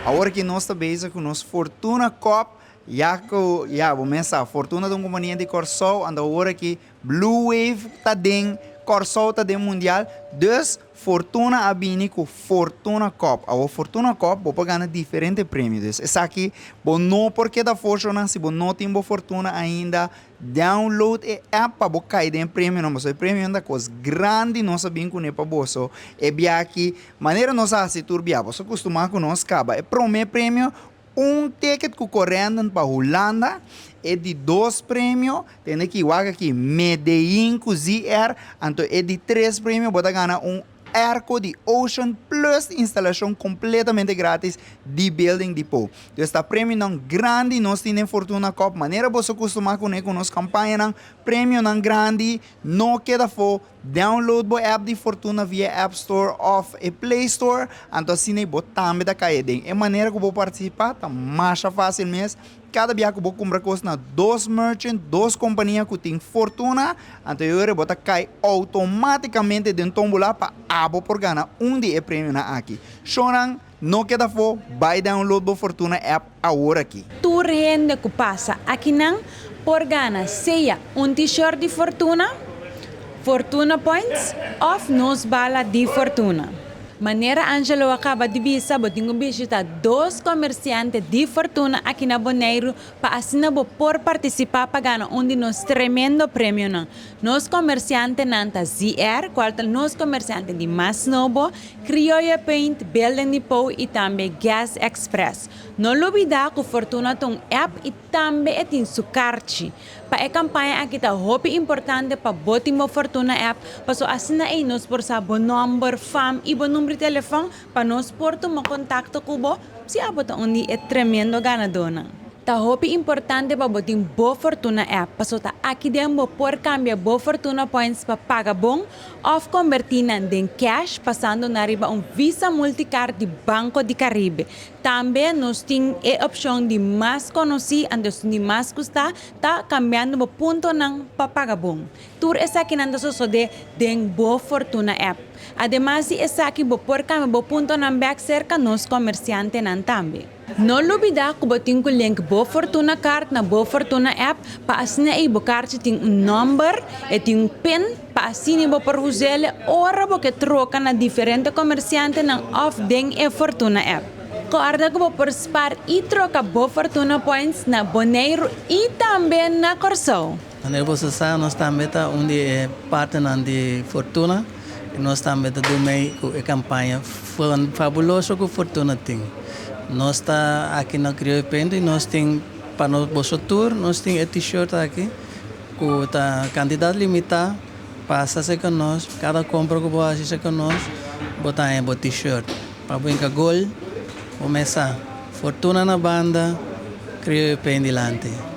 Awor ki nos ta bezig ku nos Fortuna Cup, ya ku ya bo mes sa Fortuna ta un kompania di Kòrsou, anto awor aki Blue Wave ta den Kòrsou ta den mundial, dus Fortuna a bini ku Fortuna Cup. Awor Fortuna Cup bo por gana diferente premio, dus esaki bo no por keda for shownan si bo no tin bo Fortuna ainda. Download e app pa bo kai den e premionan, pasobra e premionan ta kos grandi nos a bin kuné pa boso e bia aki. Manera nos a hasi tur bia, boso kustumá ku nos kaba. E promé premio, un ticket ku Corendon pa Hulanda. E di dos premio, tende ki wak aki, Medellin ku ZR. Anto e di tres premio, bo ta gana un airco di Ocean plus instalashon kompletamente gratis di Building Depot. Dus ta premionan grandi nos tin den Fortuna Cup, manera boso kustumá kuné ku nos kampañanan, premionan grandi, no keda afó, download bo app di Fortuna via App Store òf e Play Store, anto asina bo tambe ta kai aden. E manera ku bo partisipá ta masha fásil mes, Kada bia ku bo kumpra kos na dos merchant, dos kompania ku tin fortuna, anto e ora bo ta kai outomátikamente den tómbola pa abo por gana un di e premionan aki. Shownan, no keda afó, bai download bo Fortuna app awor aki. Tur hende ku pasa akinan por gana sea un t-shirt di Fortuna, Fortuna Points òf nos bala di Fortuna. Manera Angelo a kaba di bisa, bo tin ku bishita dos komersiante di Fortuna aki na Boneiru pa asina bo por partisipá pa gana un di nos tremendo premionan. Nos komersiantenan ta ZR, kual ta nos komersiante di mas nobo, Criolla Paint, Building Depot i tambe Gas Express. No lubidá ku Fortuna ta un app i tambe e tin su karchi. Pa e kampaña aki ta hopi importante pa bo tin bo Fortuna app, paso asina ei nos por sa bo nòmber, fam i bo number di telefòn pa nos por tuma kontakto ku bo si abo ta un di e tremendo ganadónan. Ta hopi importante pa bo tin bo Fortuna app, paso ta aki den bo por kambia bo Fortuna Points pa paga bon òf kombertí nan den cash pasando nan riba un Visa Multicard di Banco di Caribe. Tambe nos tin e opshon di mas konosí, anto esun di mas gustá, ta kambiando bo puntonan pa paga bon. Tur esakinan ta sosodé den bo Fortuna app. Ademas di esaki bo por kambia bo puntonan bèk serka nos komersiantenan tambe. No lubidá ku bo tin ku link bo Fortuna Card na bo Fortuna app pa asina ei bo karchi tin un nòmber, e tin un pin, pa asina bo por us'el ora bo ke troka na diferente komersiantenan òf den e Fortuna app. Kòrda ku bo por spar i troka bo Fortuna Points na Boneiru i tambe na Kòrsou. Manera boso sa, nos tambe ta un di e partnernan di Fortuna i nos tambe ta dun mei ku e kampaña fabuloso ku Fortuna tin. Nos ta aki na Krioyo Paint i nos tin pa nos boso tur nos tin e t-shirt aki. Ku ta kantidat limitá, pasa serka nos, kada kompra ku bo hasi serka nos, bo ta haña bo t-shirt. Pa brinka gol, bo mesa. Fortuna na banda, Krioyo Paint dilanti.